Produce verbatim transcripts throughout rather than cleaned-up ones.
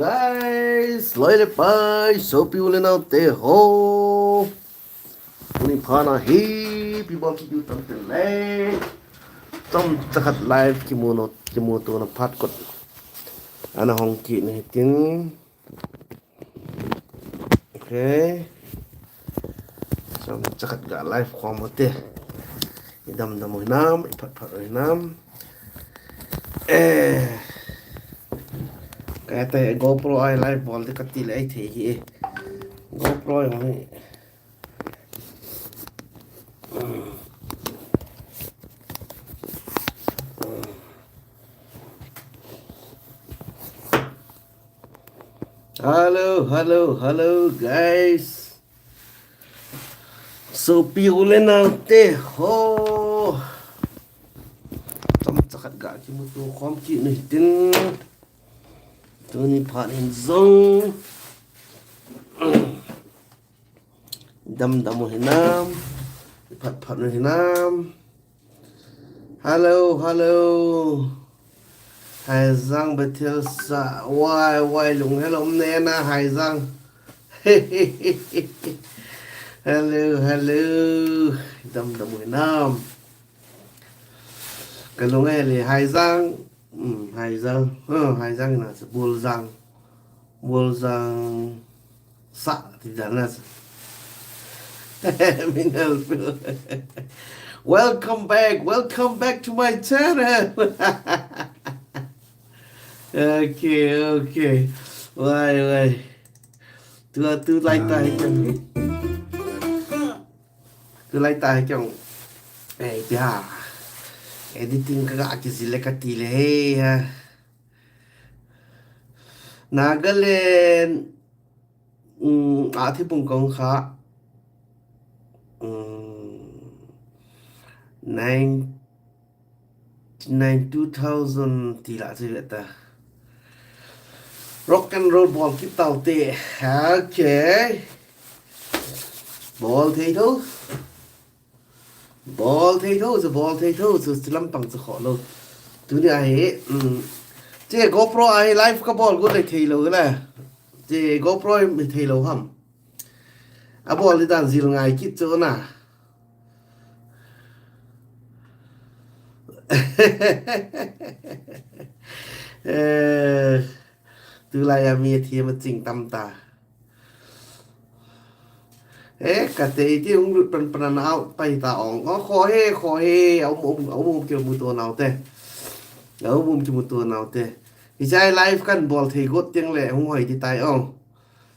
Guys, loi le pai, sopi u le nao te ho. Tuni phat na hi, pi bol kit u tam ten le. Tam chakhat live kimu no, kimu to na phat kot. Ana hong kit ni tin. Okay. Chom chakhat ga live khom u te. I damdam u hinam, i phatphat u hinam. Eh. Kaya te GoPro a live bol te kati le ai thei hi. GoPro jong hi. Hello, hello, hello, guys. Sopi u le nao te ho. Tam chakhat ga kimu to khom kit ni tin. Tuni phat hin jong. Damdam u hinam. Phatphat u hinam. Hello, hello. Haijang Bethel sa, wai, wai, lung hello, ne na Haijang. Hello, hello. Damdam u hinam. Ka lung e le Haijang. Hmm, Haijang. Huh, Haijang na sa Buljang. Buljang. Sa, ti dan na sa. Minal. Welcome back. Welcome back to my channel. Okay, okay. Wai, wai. Tu, tu lai tai. Tu lai tai kong. Eh, pia. Editing ka ga kizile kati le he ha. Nagaland, um, a thi pung kong kha, um, nine, nine two thousand ti la chi ve ta. Rock and roll bol kit tau te. Okay. Bol thei tho. Bol thei tho, chu bol thei tho, chu, chu lampang chu kho lo. Tuni a hi, um, che GoPro a hi live ka bol got le thei lo le. Che GoPro hi thei lo ham. A bol di dan zil ngai kit chu na. Eh, tulai a mi a thi ma ching tam ta. Eh, kate iti hung lut pan pan na out pai ta ong. Oh, kho he, kho he, aum, aum, aum, aum kimu to nau te. Aum, aum kimu to nau te. Hichai live kan bol thei got teng le hung hoi ti tai ong.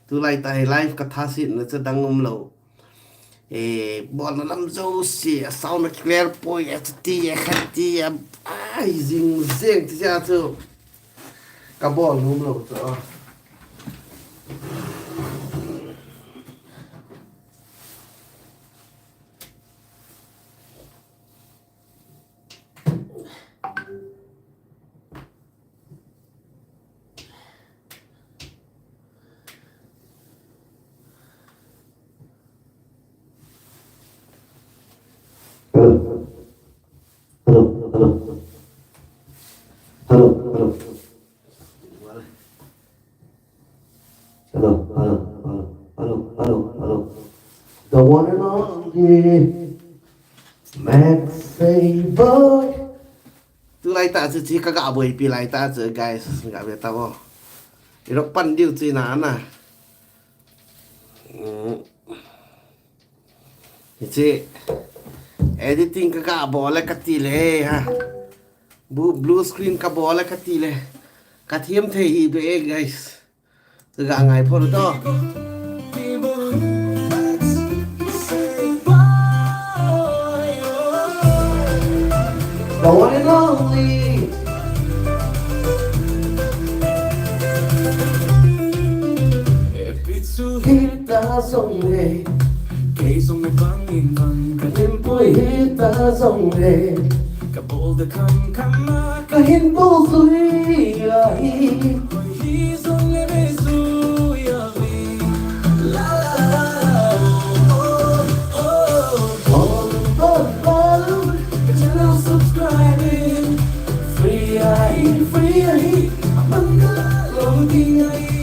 Tulai tai live ka tha sit na cha dang um lo. Eh, bol na lam jouse, a sound na clear poi, a chati, a khati, a, ai, jing jeng ti cha chu. Ka bol nom lo chu. Hello. Hello, hello. Hello, hello. Hello, hello, hello, hello, hello, hello. The one and only Max Saber. Tulai ta chu chi ka ga boipi lai ta chu, guys, ga ve ta vo. I rok pan diu chi na na. Mm. Hiche editing ka ga bol le ka ti le ha. Bu-, blue screen ka bol le ka ti le. Ka thiam thei hi be, guys. Ka ga ngai pho to. The one and only. Hita jong le, kei jong le bang in bang ka lim poi hita jong le. Ka bol da kham kham a ka hin bol jui ahi. Hoi hi jong le be jui ahi. La la la la, oh, oh, oh. Bol, bol, bol, ka channel subscribe in. Free ahi, free ahi, a bang ka la lo ding ahi.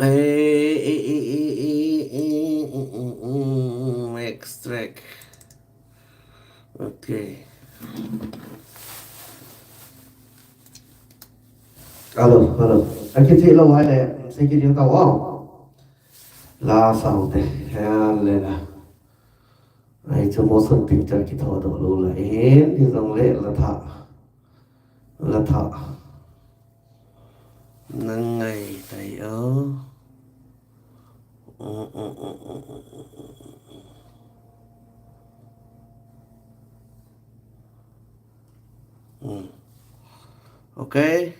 Eh, eh, eh, eh, eh, eh, mm, mm, mm, mm, extract. Okay. Hello, hello. Aki thi lo hai le, se ki ding ta wa. La sao te, ya le la. Ai chu motion picture ki tho do lo la. En, ni jong le la tha. La tha. Nang ngai tai o. Hmm. Okay.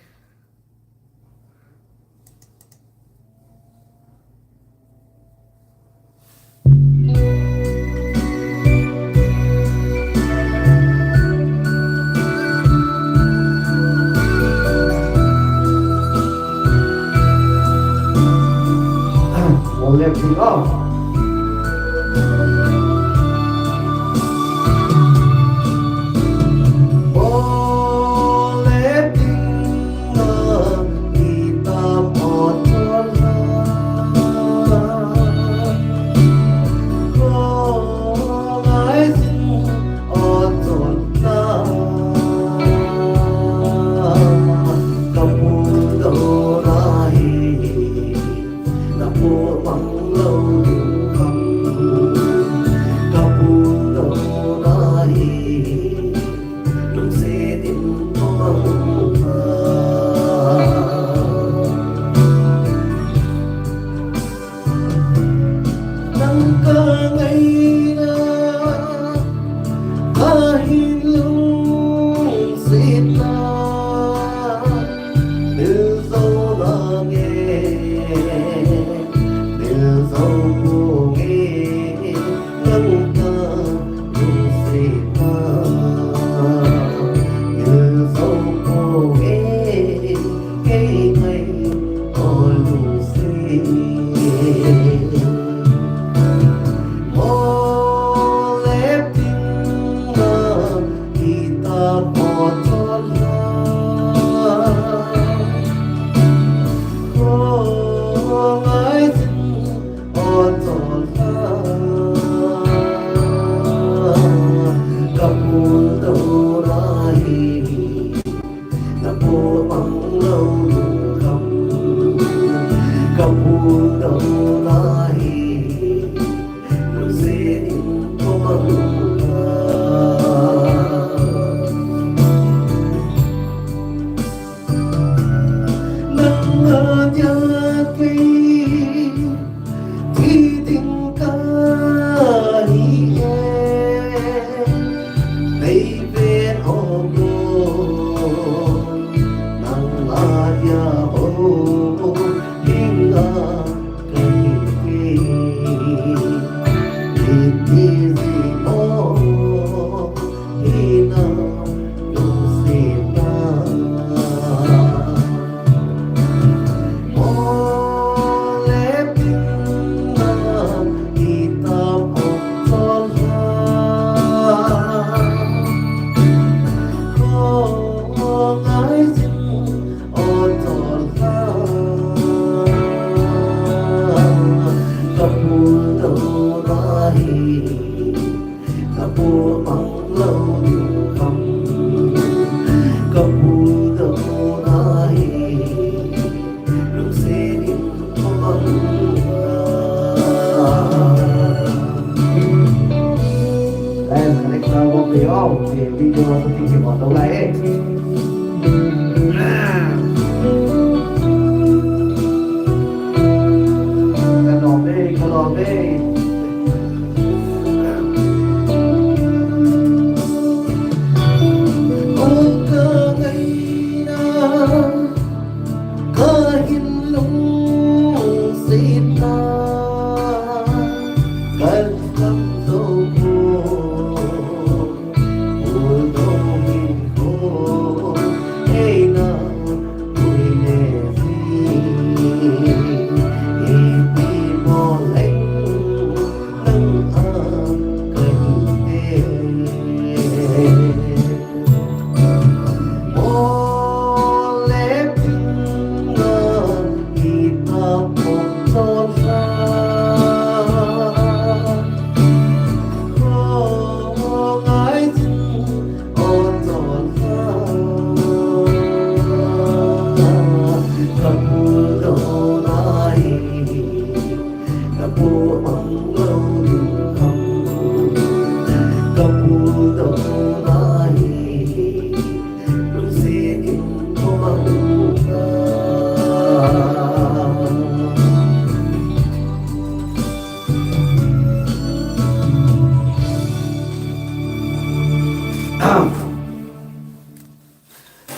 Ole phi a. Ole phi a.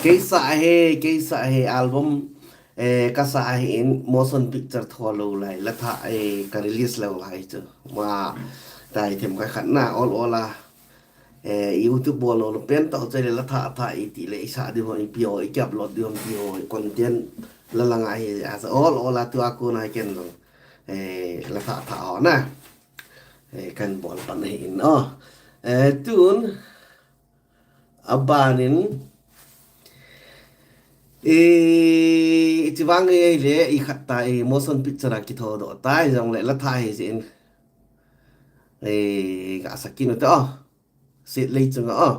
Keisa he, keisa he album, eh, kasa ahin motion picture tho lou lai, la tha, eh, ka release lou lai chu. Ma, tai them ka khat na, ol ol a. Eh, YouTube bol lou lou pen tau chai le la tha tha i ti le i sa di ho i pi ho i ki upload di ho i pi ho i content la la nga hi a sa ol ol a tu a ko na ken lo. Eh, la tha tha ho na. Eh, kan bol pan hi in o. Eh, tun a ban in i, i chi vang i le i khat ta i motion picture a ki tho do ta i jong le la tha hi sin. Eh, ga sa ki no ta o. Sit lei chunga o.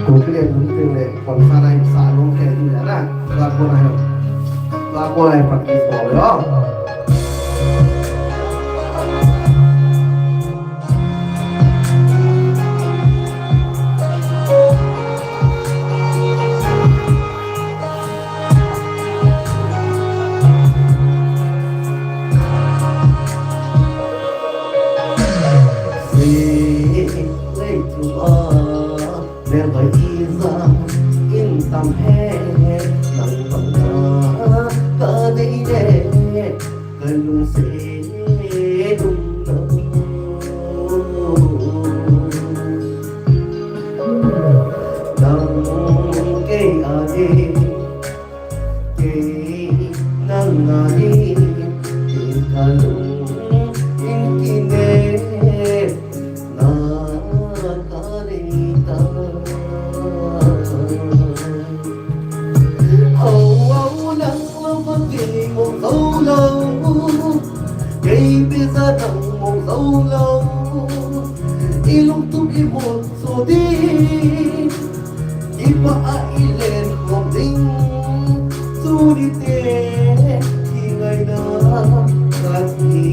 Kukile mun teng le, kon sa nai sa long ke ni na. Ba ko nai. Ba ko nai practice ko yo. Sa nang mong zo lo, i lungtup i mong so ding, i pa a i len khom ding, chu ni te i ngaina ka ti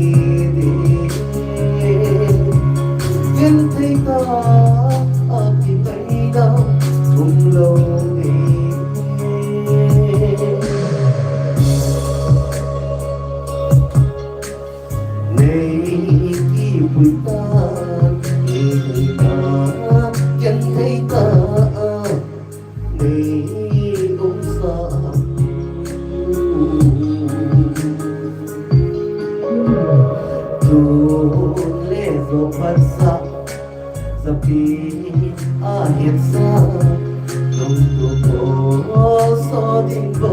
ding. Gen thei ta a ki ngaina thum lo ding. Nei kipui ta, nei ta, ken thei ta, nei um sa. Tun le zo phat sa, zapi a het sa, lungtup so ding bo.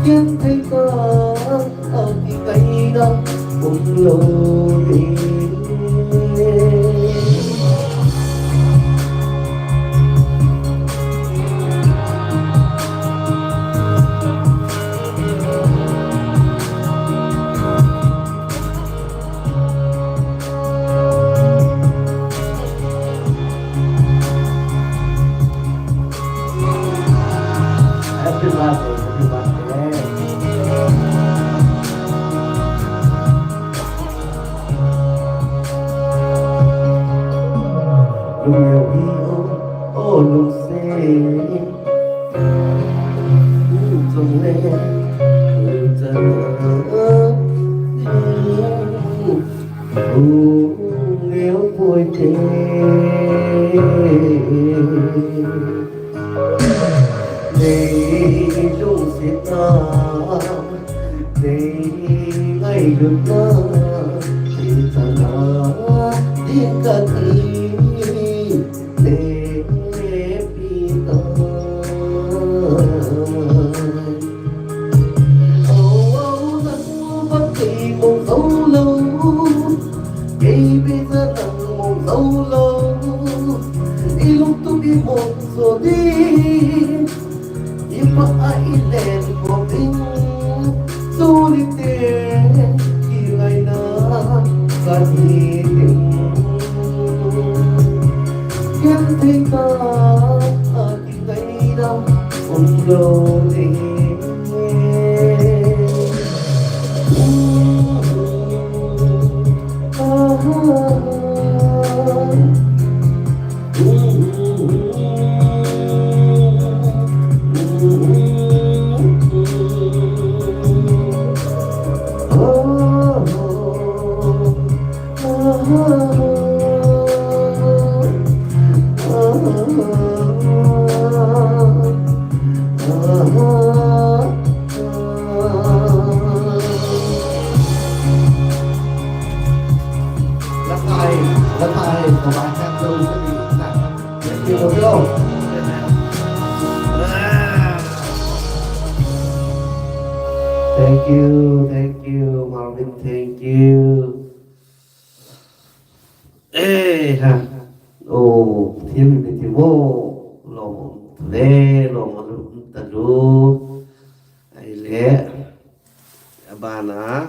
Ken thei ta a ki ngaina um lo ding. Happy birthday, happy birthday. Lung leo hi o, o lung se. Lung chang le, lung chang le. Lung leo poi te. Nei lungset na, nei ngailut na, thil chang a ding ka ti, nei pi ta. Ken thei ta a ki ngaina um lo ding. Thank you, thank you, Marvin, thank you. Eh, ha. Oh, thil ni ti mo. Lom le, lom ta lu. Ai le. Abana.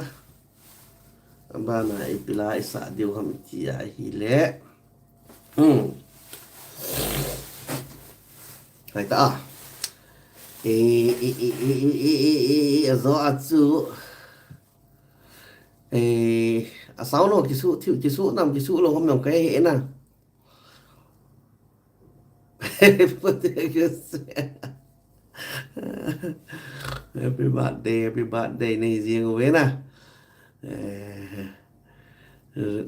Abana ipi la isa diu ham ti a hi le. Hmm. Hai ta. E, e, e, e, e, e, e, e, zo a chu. Eh, a sao lo kisu, thiu kisu, nam kisu lo, hom yong kai he na. Happy birthday, happy birthday, nei jing ve na. Eh,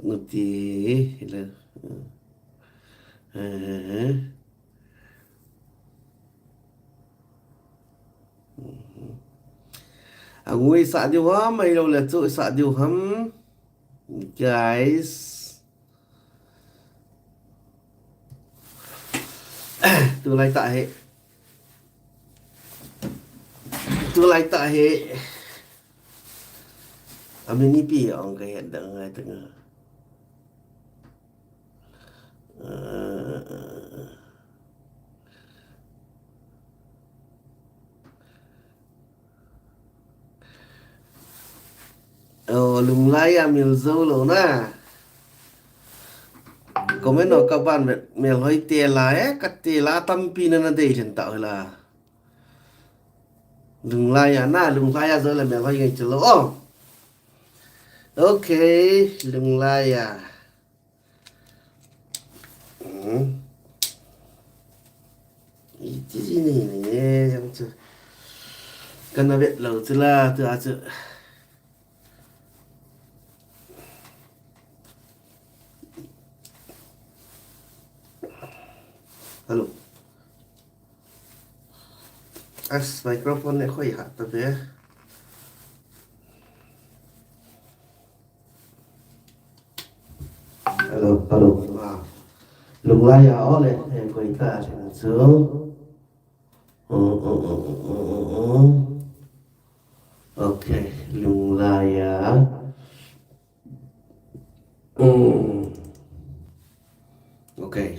nuti, le. Eh. Angui sah diu ham, ahilou le chu sah diu ham. Guys. Tulai tah hi. Tulai tah hi. Amin ipi ong kahet dang ngai tanga. Oh, Lunglai a mil jou lou na. Comment o kaban mel, melhoi tela e, katela tampi na nadei lhin tah hoi la. Lunglai a na, Lunglai a jou le melhoi ngai chu lou. Oh. Okay, Lunglai a. Hmm. Iti ji ni ni e, jang chu. Kana vet lou chu la, tu a chu. Hello. As microphone ne khoi ha ta ve. Hello, hello. Ah. Lunglai a ole, eh, koi ta chen chu. Mm, mm, mm. Okay, Lunglai a. Mm. Okay.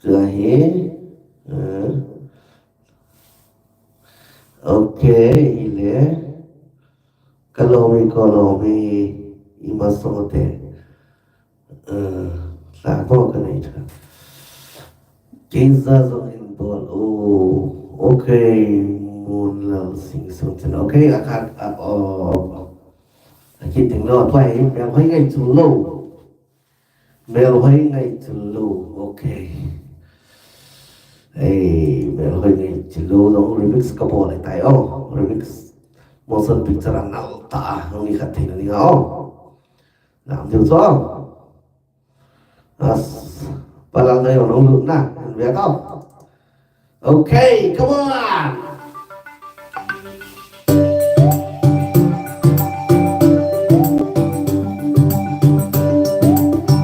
Tua hi, eh, okay, ile. Ka lom e, ka lom e, ima song te. Eh, la ko ka nei tha. Kei ja jong in bol u. Okay, Munlal Singson chen. Okay, a khat, a, o. A kit ding lo, tua hi, melhoi ngai chu lo. Melhoi ngai chu lo, okay. Ei, melhoi ngai chu lo, jong remix ka bol e tai o. Remix. Motion picture a nal ta, jong ni khat thei na ni o. Nam diu chu. As, palal na jong nong lut na, an ve tau. Okay, come on.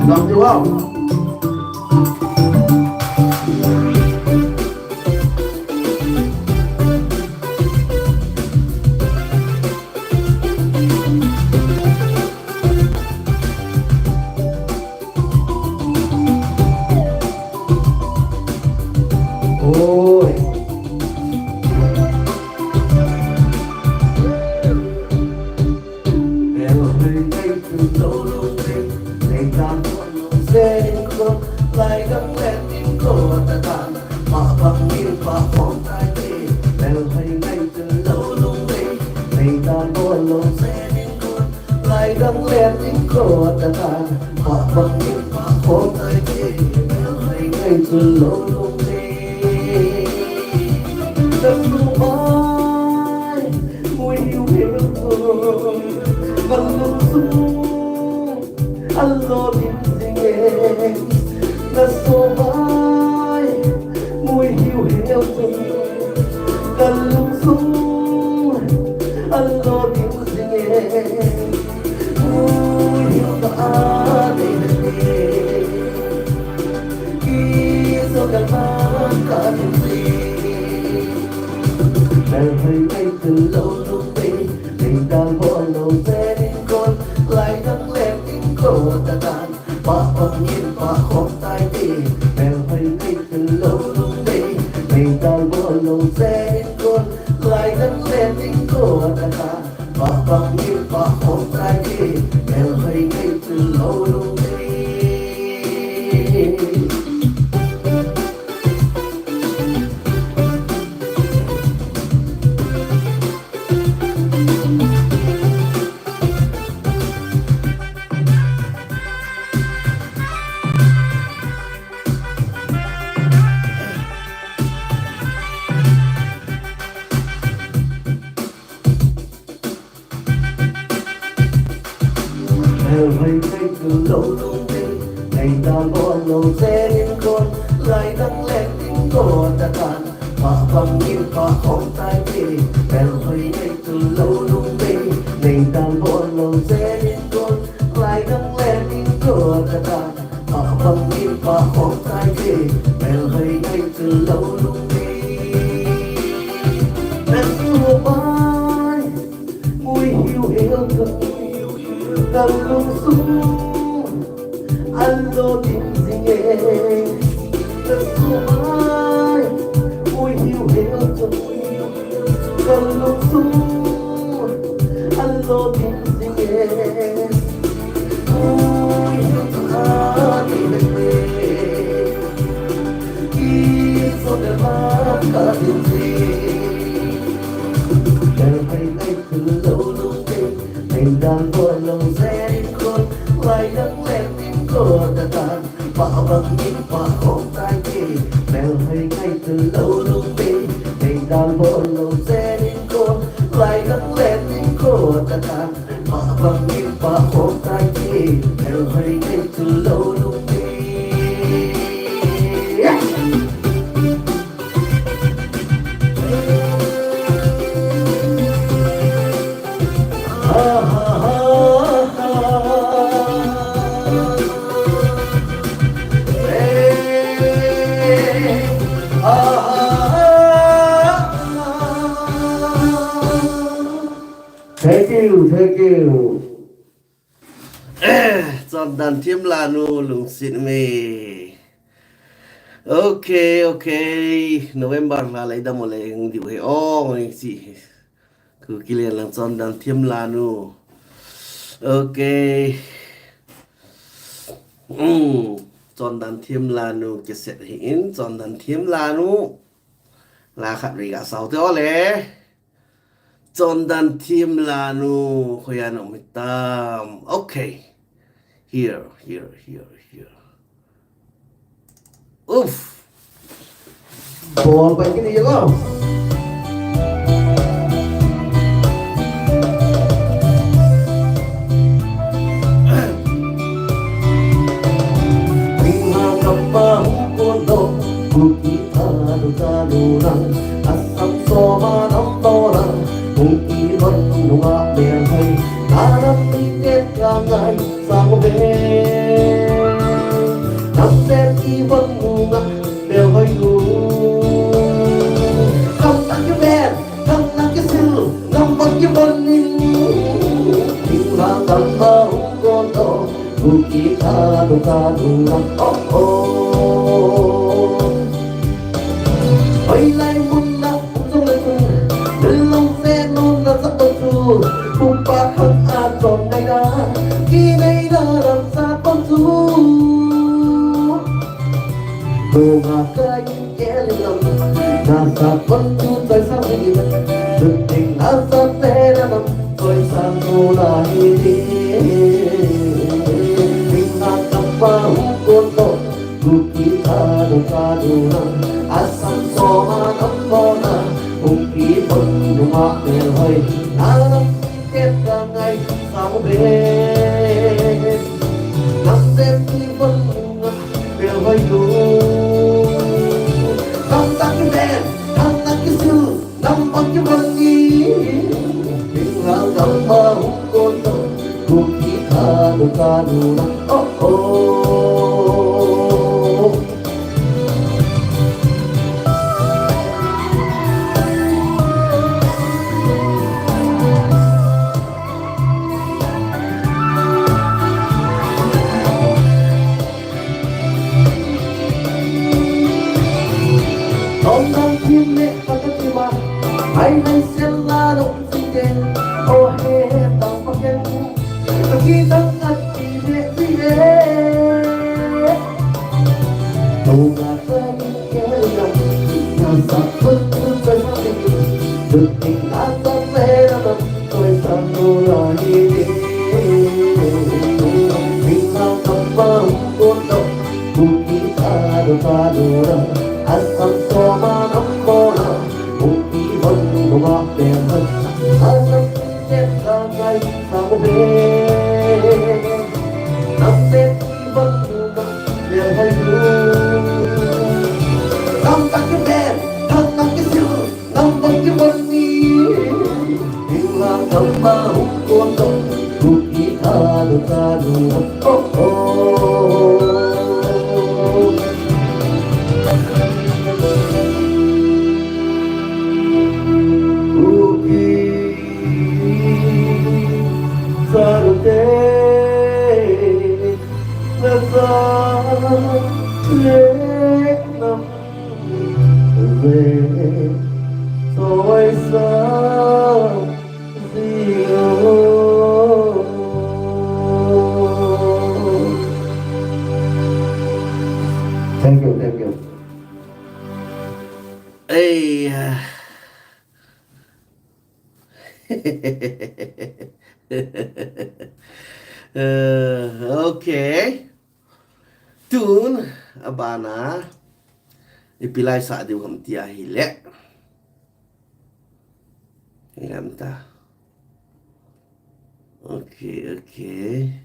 Nam diu o. Oi. Lai dang le ding ko ta ta, pa pa ni pa ko ta ke, lai ngai chu lo lo ni. Ka su mai, mui hiu hiu ko, ka lu su, a lo ding ding e. Ka su mai, mui hiu hiu ko, ka lu su, a lo ding ding e. Papa ngin pa khom tai ti, melhoi ngai chu lo lung dei. Nei dal bol lo se in kon, lai dang le ding ko ta ta. Papa ngin pa khom tai ti, melhoi ngai chu lo lung dei. Melhoi ngai chu lo lung dei, nei dal bol lo se in kon, lai dang le ding ko ta ta. Pa bang in pa khom tai ti, melhoi ngai chu lo lung dei, nei dal bol lo se in kon, lai dang le ding ko ta ta. Pa bang in pa khom tai ti, melhoi ngai chu lo lung dei. Melhoi ngai, mui hiu hiu ko, ka lung sung a lo ding ding e. Ka su mai, mui hiu hiu ko, ka lung sung a lo ding ding e. Mui hiu ko a ni le le, ki so de ma ka ding ding. Melhoi ngai chu lo lung dei, nei dal bol lo se in kon, lai dang le ding ko ta ta. Pa bang in pa khom tai ti, melhoi ngai chu lo lung dei, nei dal bol lo se in kon, lai dang le ding ko ta ta. Pa bang in pa khom tai ti, melhoi ngai chu lo lung dei. Thank you, thank you. Chondan Thim Lanu, Lungset Me. Ok, ok. November la lai dam le hung diu he. Oh, ni si. Ku kile lang Chondan Thim Lanu. Ok. Hmm. Chondan Thim Lanu kiset hi in, Chondan Thim Lanu. La khat ri ga sao te ole. Chondan Thim Lanu, khoiya na um hitam. Okay. Here, here, here, here. Uff. Bol pai kini ye lo. Ring ha kapa hung kon do, Kuki ta du ta du rang, asam so ma nam to rang, Kuki ban nunga bel hai, ta nam ti te ka ngai sang be. Nam te ki ban nunga bel hai lu. Kam ta ki ben, kam ta ki sil, nam ban ki ban nin. Ring ha kapa hung kon do, Kuki ta du ta du rang, oh, oh. Hoilai mun na um jong le chun, lung se nun na sa to chu, kum pa khang a chon nai da, ki nei da ram sa to chu. Ko nga kai ke le lam, na sa to chu chai sa ni, chun ting na sa te na lam. Koi sang ko la hi di. Ring ha kapa hung kon do, Kuki ta du ta du rang, asam so ma nam to rang, Kuki ban nunga bel hai, na nam ti te ka ngai sang be. Nam te ki ban nunga bel hai lu. Kam ta ki ben, kam ta ki sil, nam ban ki ban ni. Ring ha kapa hung kon do, Kuki ta du ta du rang, oh, oh. Chondan Thim Me, Patatima, ai mai sel la do si te, o he, ta pa ken, ta ki ta ta ti de ti de. Tu na ta ni ke na, na sa tu tu ta sa ni, tu ti na ta pe na. Koi sang ko la hi di. Ring ha kapa hung kon do, Kuki ta du ta du rang, asam so ma nam to rang, Kuki ban nunga bel hai, na nam ti te ka ngai sang be. Nam te ki ban nunga bel hai lu. Kam ta ki ben, kam ta ki sil, nam ban ki ban ni. Ring ha kapa hung kon do, Kuki ta du ta du, oh, oh. Kuki sa te na sa le nam ve, soi sa zi o. Thank you, thank you. Ei, ah. Eh, okay. Tun, abana, ipi lai sa diu ham ti ahile. Hilam ta. Okay, okay.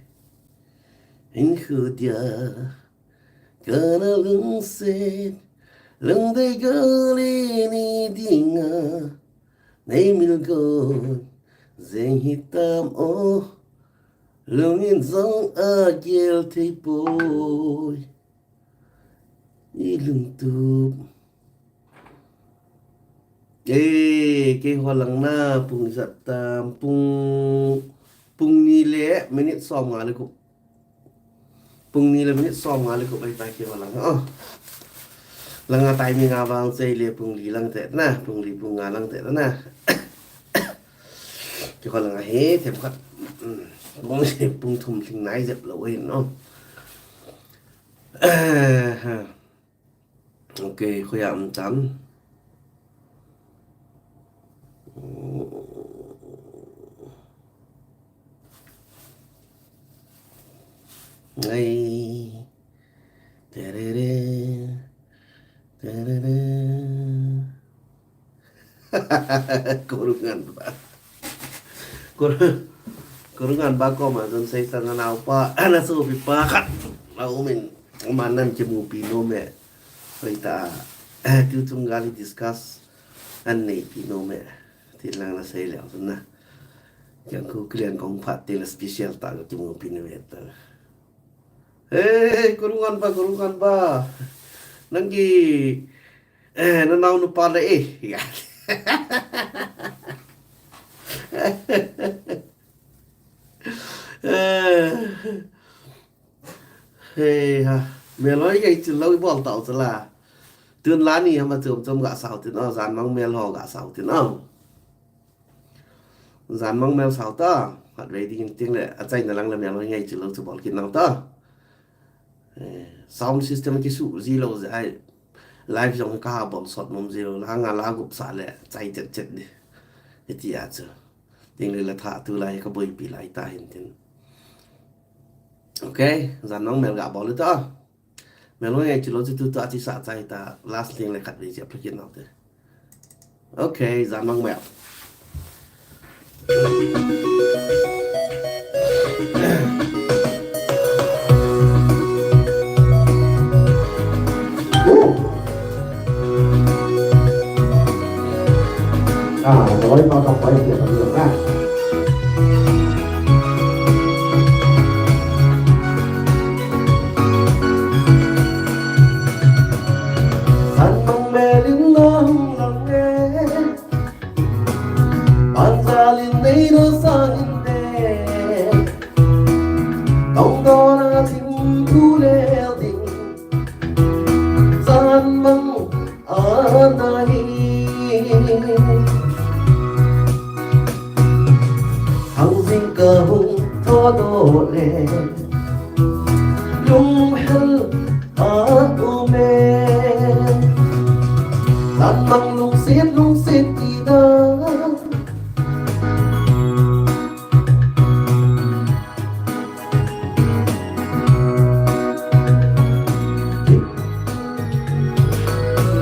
Hin khu dia. Kana lungset, lungdei gal e nei dinga. Nei mil gon, jeng hitam o. Lungin jong agel thei poi. I lungtup. Eh, keiho lang na, pung ijat tam, pung, pung ni le minute som nga le gup. Pung ni le minute som nga le ko bai tai ke ba lang. Oh. Langa timing a vang sei le pung li lang te na, pung li pung nga lang te na. Ke ko langa he them khat. Mm. Pung li pung thum thing nai jep lo hin no. Eh, ha. Okay, khoi a um tam. Ngai. Terere. Terere. Korungan ba. Kor-, korungan ba ko ma don sei sa na nau pa, na so pi pa khat. Na umin, uman nan kimupi nom e. Hoi ta, tu tum gali discuss an nei pi nom e. Ti lang na sei le na. Yang ku klian kong phat ti la special ta ko kimupi nom e ta. Eh, korungan ba, korungan ba. Nang ki, eh, na nau nu pa le eh. Ya. Eh. Hei ha. Mel hoi ngai chil lo bol tau chala. Tun la ni hama chom chom ga sao tin o, jan mang mel ho ga sao tin o. Jan mang mel sao ta. Hat rei ding ting le, a chai na lang le mel hoi ngai chil lo chu bol kin nau ta. Eh, sound system ki su ji lo ja ai. Live jong ka bol sot nom ji lo, la nga la gup sa le, chai chet chet ni. Iti a chu. Ting le la tha tu lai ka boi pi lai ta hin tin. Okay, jan mang mel ga bol ta. Mel hoi ngai chil lo chu tu ta chi sa chai ta, last thing le khat ve chi application nau te. Okay, jan mang mel. Ah, rồi mà không phải việc gì ha. Jan mang mel in na hung lang e. Pan jal in nei na sang in de. Tong do na thim thu le ding. Jan mang a na hi. Hang jing ka hung tho do le. Lung hel a um e. Jan mang lungset, lungset ti da.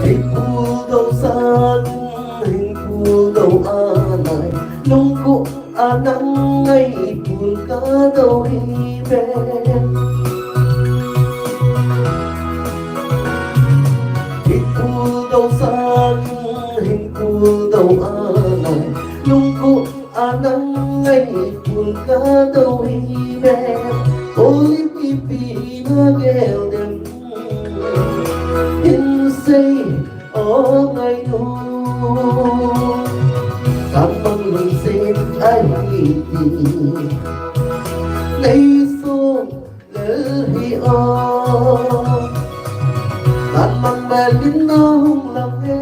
Hing phul do sang, hing phul do a nai. Lung ko Anang ngai pul ka do hi ve. Hing phul do sang, hing phul do anang. Lung ko anang ngai pul ka do hi ve. Oli pi pi na gel dem. Hin sei O ngai nu, kamang lungset ahi ti. Nei so lel hi o, kamang balin na hung lam he.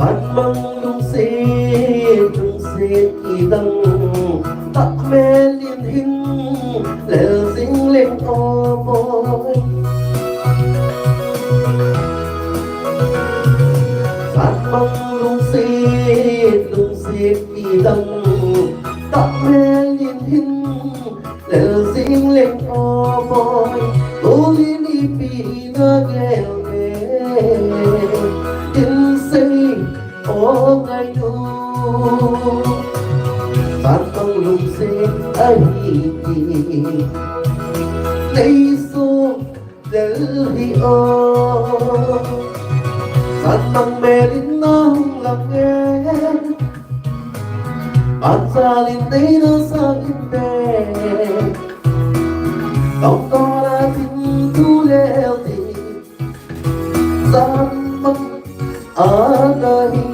Phat mang lungset, lungset kidang, tah mel in hin lel jing leng o boy. Phat mang lungset, lungset kidang, tah mel in hin lel jing leng o boy. Tuni nipi na gel ve, tin sei o ngai nu. Phat mang lungset ahi ti. Nei so lel hi o. Nang melin nang lang e. Anjalin nei na sangin be. Tong tona tin tu le ti. Zaman anahi.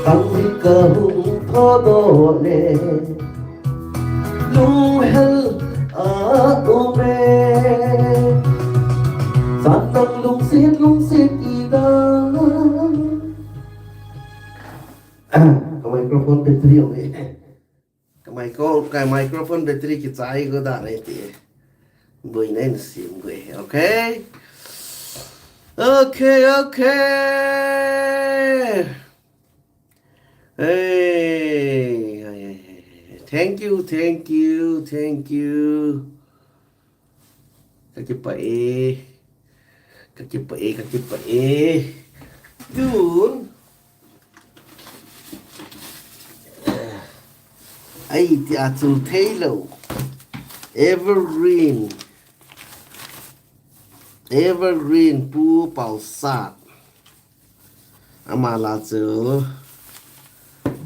Tang ri ka hung thodoh le. Lunghel a um e. Santang lungsit, lungsit ida. Ka microphone battery um e. Ka micro-, ka microphone battery kichai go da nai ti. Boi nai na sim go e. Okay. Okay, okay. Hey, hey, hey, hey, hey. Thank you, thank you, thank you. Kakipah e. Kakipah e, kakipah e. Tun. Ai, ti a chu thei lo. Evergreen. Evergreen Pu Pausat. Ama la chu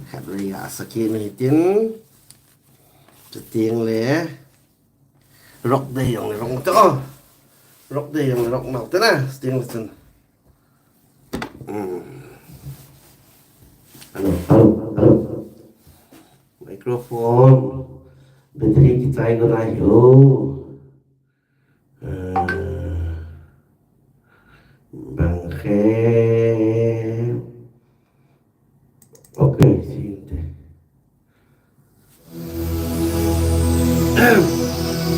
khatvei a sakhi nu hitin. Chuteng le rock dei jong le rock to. Rock dei jong le rock nau te na. Chuteng le chun. Hmm. Hello, hello, hello. Microphone. Battery kichai go nai ho. Bang khe. Okay, sinte.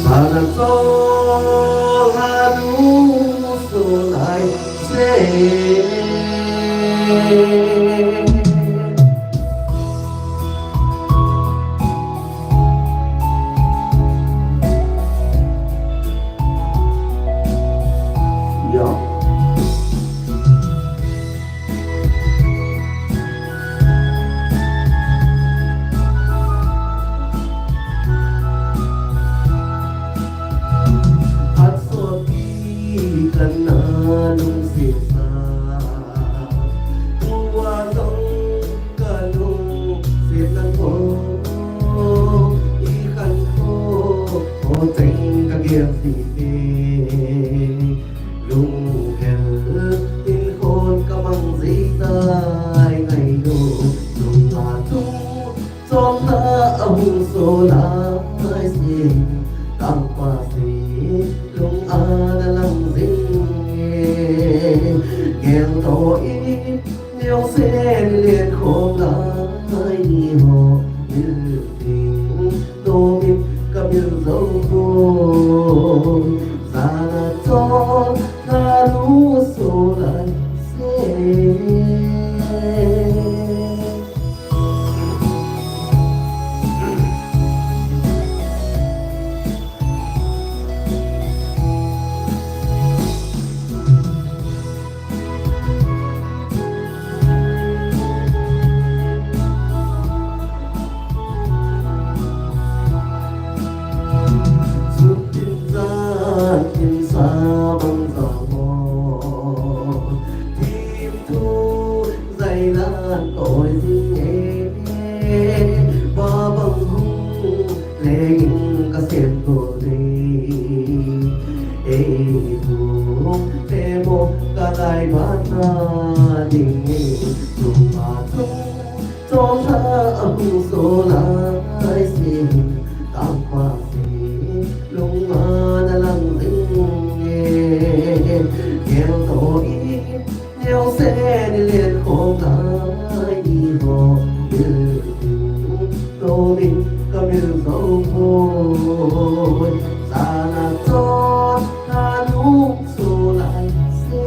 Sana so hadu so lai se. Kalungset nangho, i khankho, ho cheng kagel site. Lunghel in khon kamang jeitai ngailo, lungna chung chomna ahung so lai sin, tangpa se lunga nalang jing e. Geldoh in Neo sen len khom lai ni ho, mil ding, to min ka mil zo ko. Sana chon, na lu so lai se. Sutin zan in sa bang za mo. Thim thu zai nan koi zing e. Ba bang hung leng in ka sem ko de. Ei bu te mo ka lai ba na ding e. Tung a tung Chomna ahung so lai sin, tangpa se lunga nalang jing e. Geldoh in, neo sen len khom lai ni ho, mil ding, to min ka mil zo poi. Sana chomna lung so lai se.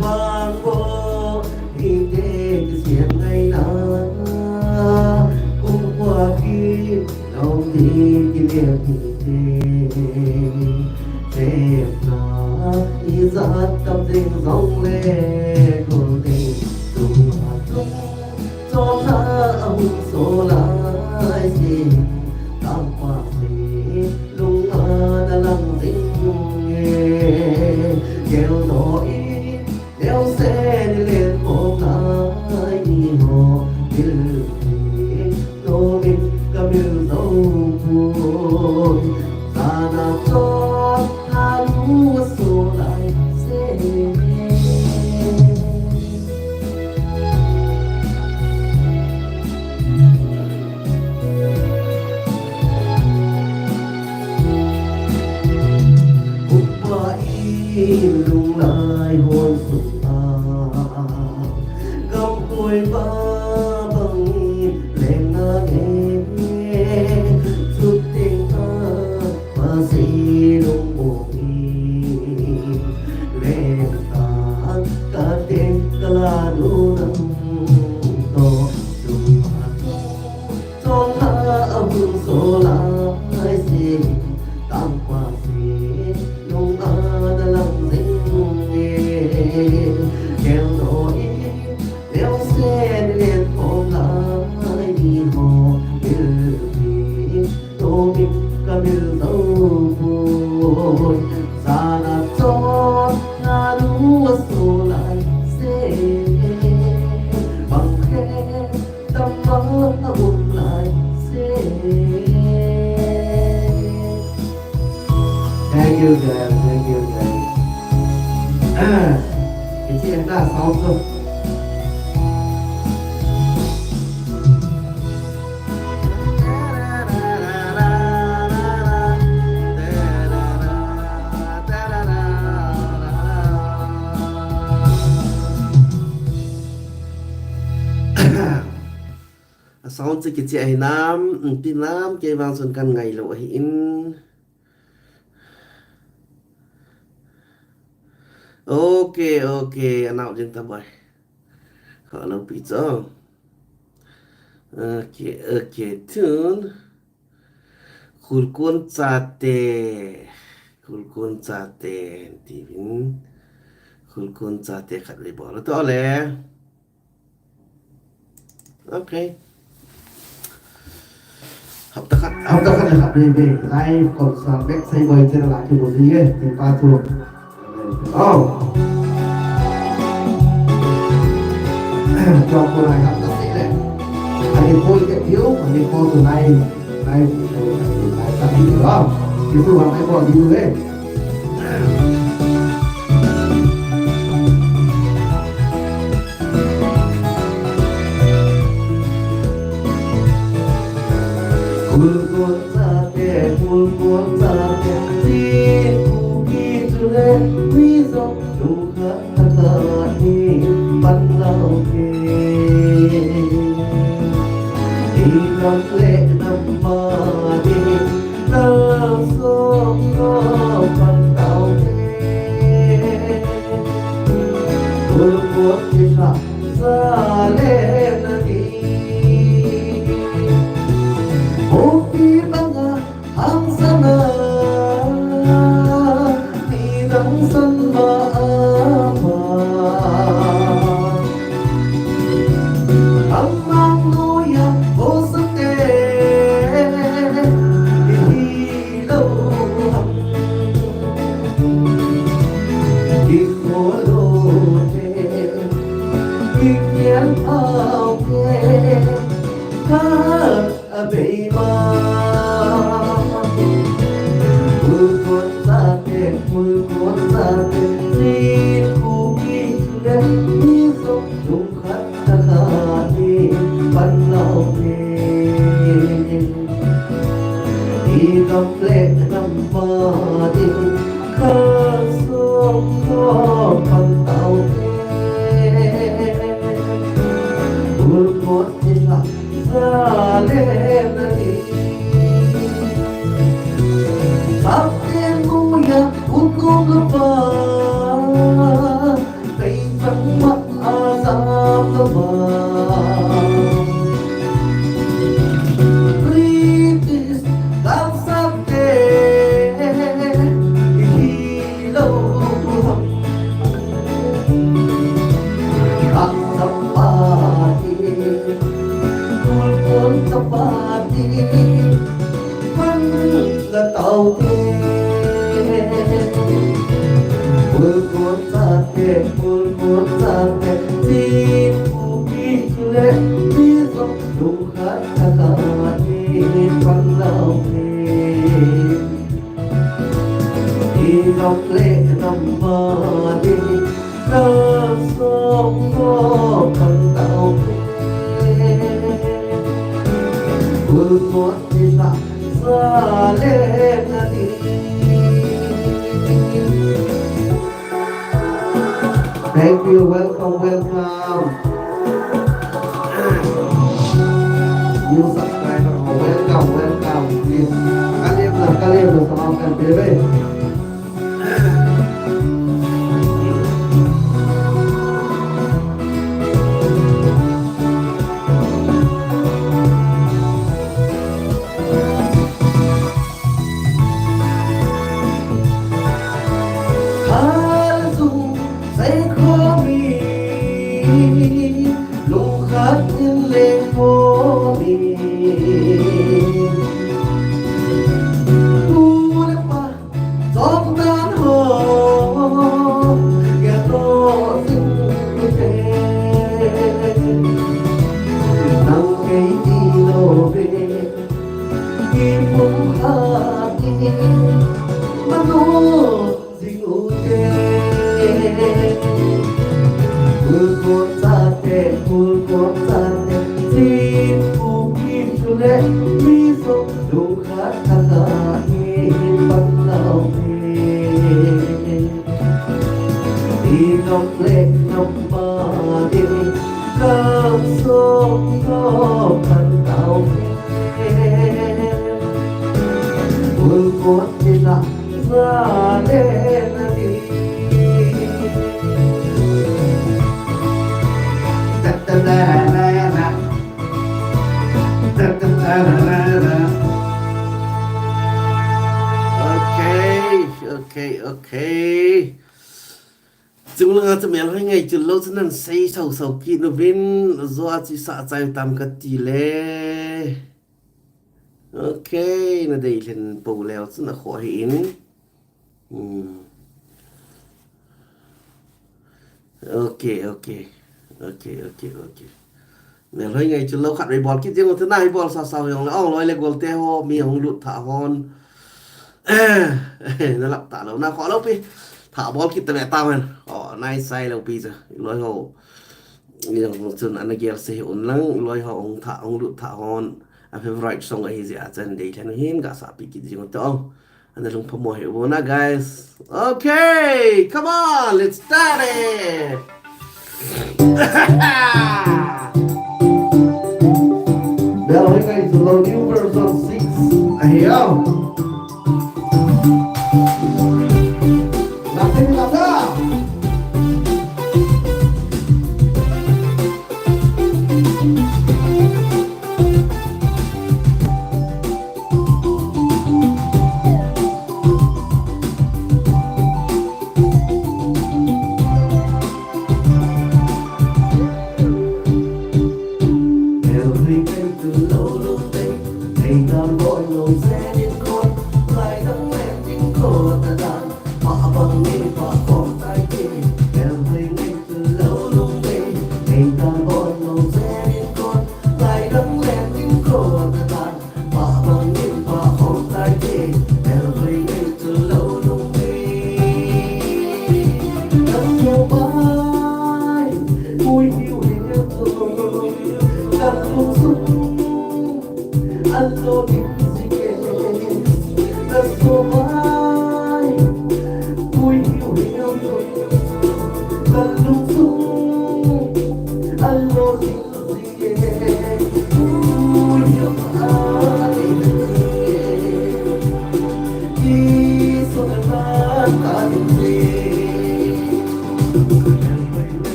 Vangboh hite kisiam ngaina, kumkhuo kilom ding kiliam hite. Chepna ijat tam ding jongle, kul ding tung a tung. Chonna ahung so lai sin, tangpa se lung ana lang ding e. Geldoh in, neuse nilen khom lai ni ho, bil ni nomin kamil jou poi. Sana chonna nu aso lai se. Upa in lunglai hon sung a, gamkoi pa bang in lengna nge, chuteng ta Pakai lungmong in lengta, kateng kala nu nang to, lungmong Chonna ahung so lai sin, tangpa se lung ana lang ding e. Geldoh in, neuse nilen khom lai ni ho, bil ni nomin kamil jou poi. Sana chonna nu aso lai se. Bang khe Thank you, guys. Thank you, guys. Kichi enda sound to. A sound chu kicheh ahi nam, ipi nam, kei vang chun kan ngai lou ahi in. Ok, ok, anau jing ta boi. Hello, pizza. Ok, ok, tune. Khulkon chate, khulkon chate, tivin. Khulkon chate khat vei bol to le. Ok. Hapta khat, hapta khat le khat vei vei. Live concert back sei boi channel a kimu ji e, ti pa chu. Oh. Chok ko nai hapta sei le. Ani poi ke view, ani poi tu nai, nai, nai, nai, nai, nai, nai, nai, nai, nai, nai, nai, nai, nai, nai, nai, Khulkon chate, khulkon chate, ti Kuki chule, mi jong lungkhat tah a hi pan lou te. Ni nam le nam ma ding, Nang sung lo pan tau te. Khulkon ti sa sa le na ni. Hopi banga hang sana ni dang san ma ama. Amang noya hosate hi lo ham. Ikholo te ikhian phau te khat a bei ma. Khulkon chate, khulkon chate, Kuki le mi jong lungkhat tah a hi pan lou te. Ni nam le nam ma ding, khang sung lo pan tau te. Khulkon ti sa sa le na ni. Sakte muya uku kapa, kei chang ma a zam kapa. British kap sakte, hi lo ham. Kap sakte, kul kul sakte. Pan la tau te. Pul pul sa te, pul pul sa te. Ti pu ki le, ti so lu khat ka ka ti pan lau te. Ti lok le nam ma ti. Thank you, welcome, welcome. New subscriber, welcome, welcome. Please, kalim na, kalim na, sa mga kalbebe. Khalsung sai khomi, lungkhat in le khomi. Tu le pa, Song dan ho, ya to sing te. Nang kei ti lo ve, ki pum ha ti, mano sing u te. Kul ko sa te, kul ko sa te, sing u ki chu le, mi so. Lungkhat khat hi pan lau hi. Ti nok le nok ma ding, kap song ko pan lau hi. Ul ko ti la za le na di. Ta ta la la la. Okay, okay, okay. Chunglanga chu melhoi ngai chu lo chu nan sei sau sau kit uvin, jo a chu sa chai tam ka ti le. Okay, na dei lhen po leo chu na kho hi in. Hmm. Okay, okay. Okay, okay, okay. Melhoi ngai chu lo khat rei bol kit jeng u te na hi bol sa sa jong le ong loi le gol te ho mi hung lut tha hon. Eh, na lap ta lo na kho lo pi. Tha bol kit ta ve ta men. Oh, nice sai lo pi cha. Loi ho. Ni jong chun ana gel se un lang loi ho hung tha hung lut tha hon. A favorite song ahi jeh a chan dei lhen hin ga sa pi kit jeng u te ong. Ana lung phamo hi u na, guys. Okay, come on, let's start it. Melhoi ngai chu lo new version six. Ahi o. Lap te, lap te.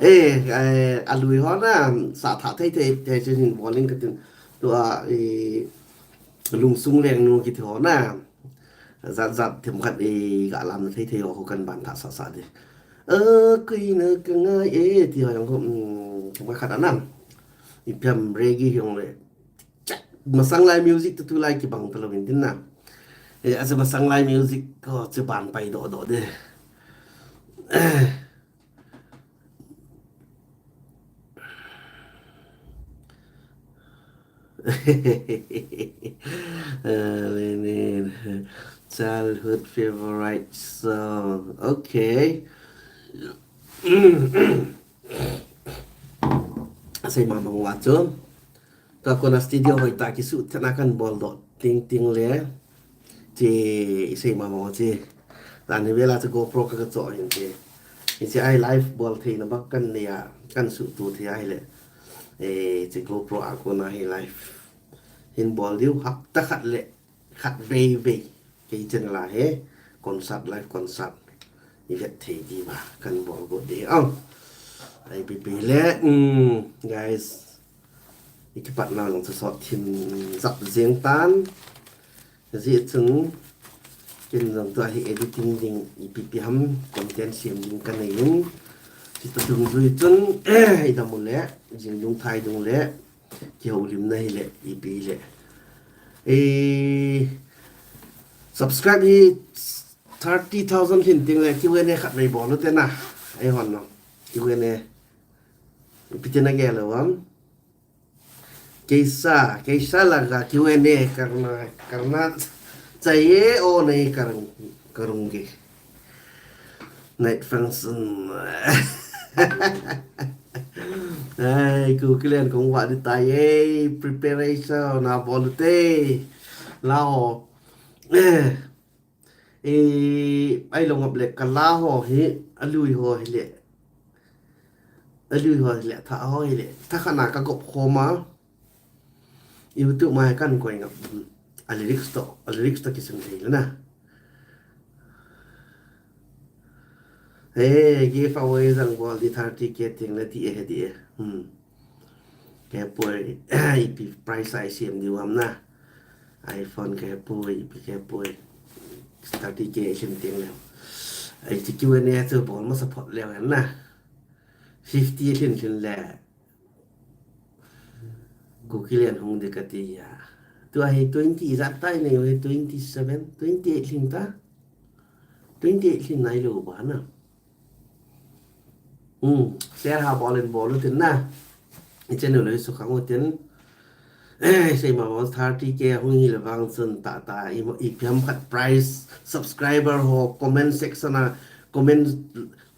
Eh, eh, alui ho na, sa tha thei thei, thei chin hin bol ing katin. Tua, eh, lungsung leng nu kiti ho na. Zat zat themkhat, eh, ga lam thei thei ho, ho kan ban tha sa sa de. Eh, kui na ka ngai, eh, ti ho jong ko, mm, themkhat khat anam. Ipi ham reggae jong le. Chak, masang lai music tu tulai kibang talou in tin na. Eh, asa masang lai music ko chu ban pai do do de. Childhood favorite song. Okay. Sei mama wa chu. Tua kona studio hoitah kisuh thetna kan bol doh ting ting le. Che isei mama che. Tani vela che GoPro ka ka cho hin che. Hiche a hi live bol theina bang kan nei a, kan suhto thei a hile. Eh, che GoPro a kona hi live hin bol diu hapta khat le khat vei vei. Kei channel a hi concert, live concert i vet thei diuva kan bol got ding. Ipi pi le, mm, guys. I kipatna jong chu sot thim jap jeng tan. Hijeh chun ken jong tua hi editing ding ipi pi ham content sem ding ka nei in. Chuti dungjui chun i dam u le, jing dung thai dung le, kihoulimna hile, ipi hile. Eh, subscribe hi thirty thousand lhin teng le Q and A khat vei bol u te na. Eihon no. Q and A. Ipi ti na gel u ham. Kaisa, kaisa laga Q and A karna, karna chahiye or nahi karung, karungi. Night function. Ai, ku kilian kong wa di tai, eh, preparation na bol u te. Lao. Eh, eh, ai lo ngap le ka la ho hi, alui ho hi le. Alui ho hi le, tha ho hi le. Tha khana ka gop khoma. YouTube ma kan koi ngap. A lyrics to, a lyrics to kisun thei le na. Eh, giveaway jang bol di thirty K teng le ti e, ti e. Hmm. Kahepoi, ipi price a isem diu ham na. iPhone kahepoi, ipi kahepoi. Thirty K isim ting le. Hiche Q and A chu bol masa phot leu hen na. Fifty lhin lhin le. Kuki Lian hung ding kati a. Tua hi twenty ijat tai nei hi twenty seven, twenty eight lhin ta. Twenty eight lhin nailou ba na. Hmm, share ha bol in bol utin na. I channel hi sukhang utin. Eh, sei ma bol thirty K hung hi le vang chun tata i, ipi ham khat price, subscriber ho, comment section a, comment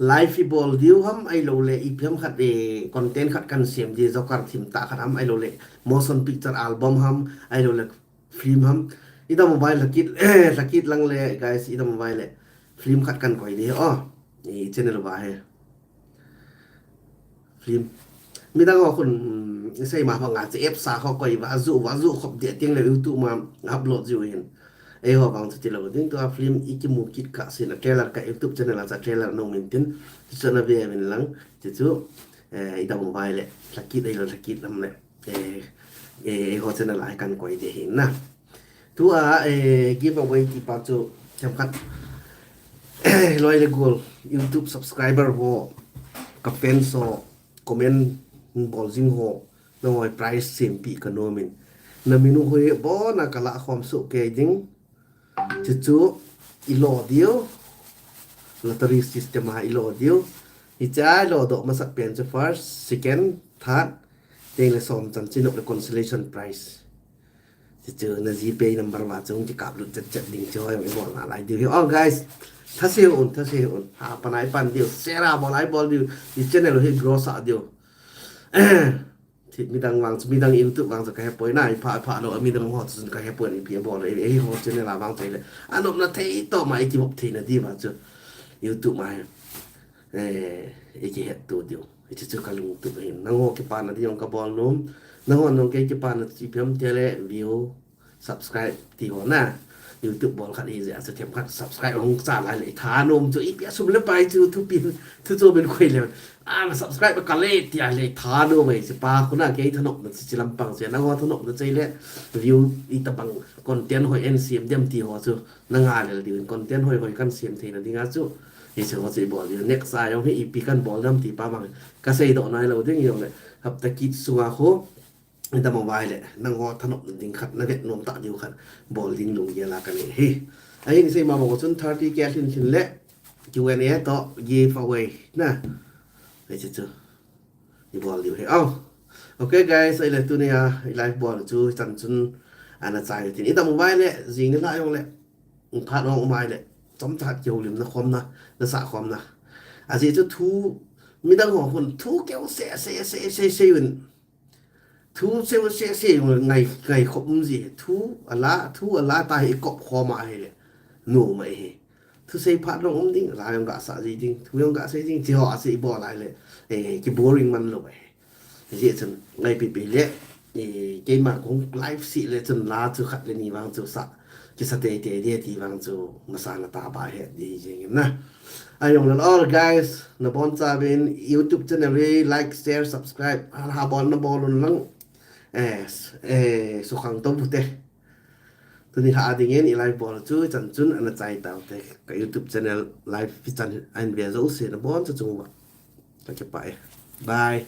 live i bol diu ham, ahilou le ipi ham khat, eh, content khat kan sem di, joker thim tah khat ham, ahilou le motion picture album ham, ahilou le film ham. Ida mobile lakit, lakit lang le, guys, ida mobile le film khat kan koi di, oh, i channel ba he. Film. Midang ho khun, mm, sei ma banga che app sa ho koi va ju, va ju khop dia ting le YouTube ma upload ju hin. Eiho vang chu tilou ding tua film i kimu kit kha sin a trailer ka YouTube channel a cha trailer nung min tin. Chu na ve min lang. Chu chu, eh, ida mobile le. Lakit ei lo lakit lam le. Eh, eh, eiho channel a kan koi de hin na. Tua, eh, giveaway ti pa chu themkhat. Loi le gol, YouTube subscriber ho, ka fans ho, comment bol jing ho, nangho prize sempi ka nom in. Na min u hoi bon a ka la khom soh kei ding. Chu chu i lo diu. Lottery system a i lo diu. Hiche a i lo doh masat pen chu first, second, third, teng le som chan chin le consolation prize. Chu chu na GPay number va chung kikap lut chet chet ding chu hoi i bol nalai diu hi. Oh guys, thase un, thase un. Ha pan a i pan diu, share a bol a i bol diu. I channel hi grow sa diu. Thi, midang vang chu, midang YouTube vang chu ka hepoi na, i pha, i pha lou, midang ho chu ka hepoi, ipi bol le, eiho channel a vang chu le. Anopna thei toh ma i kibol thei na di va chu. YouTube ma hi. Eh, i kihet to diu. Hichu chu ka lungtup ahin. Nangho kipana ding jong ka bol nom. Nangho jong kei kipana chu ipi ham tile view, subscribe ti ho na. YouTube bol khat hi jeh a chu themkhat subscribe hung cha lai le i thanom chu ipi a sum le pai chu thupi thu chu min khoi le. A subscribe ka le ti a le i thanom mai chu pa khu na kei thanopna chu chi lampang chu nangho thanopna chu le view i tabang content hoi en sem dem ti ho chu na nga lel diu content hoi hoi kan sem thei na ding a chu. Hiche ho chu i bol diu. Next a jong hi ipi kan bol dam ti pa mang. Ka sei doh nai lou ding jong le. Hapta kit sunga khu. Ida mobile le. Nangho thanop ding khat. Na vet nom ta diu khat. Bol ding lunggel a ka nei hi. Ahin sei ma bang chun thirty K lhin lhin le. Q and A toh giveaway. Na. Hiche chu. I bol diu hi. Oh. Okay, guys, ahile tunia i live bol chu chan chun ana chai tin. Ida mobile le, jing ni la jong le. Phat ong mai le. Chomcha kihoulimna khomna, na sa khomna. Ajeh chu thu, midang ho khun thu keu se, se, se, se, se un. Thu se, se, se, ngai, ngai khop um ji. Thu ala, thu ala ta hi kop khom a hi le. Nu mai hi. Thusei phat jong um ding, la jong ga sa ji ding, thu jong ga sei ding, chi ho a sei bol lai le, eh, ki boring man lou e. Hijeh chun, ngai pipi le, eh, keima kong live seh le chun la chu khat le ni vang chu sa, kisa teitei ding ti vang chu, masang a ta ba het ding jing na. Ajong le all guys, na bonchauvin YouTube channel hi like, share, subscribe, ha, ha bol na bol un lang. Eh, s-, eh, sukhang to bu te. Tuni kha a dingin i live bol chu chan chun ana chai tau te. Ka YouTube channel live hi chan a hin ve jouse na boncha chung uva. Ka kipah e. Bye.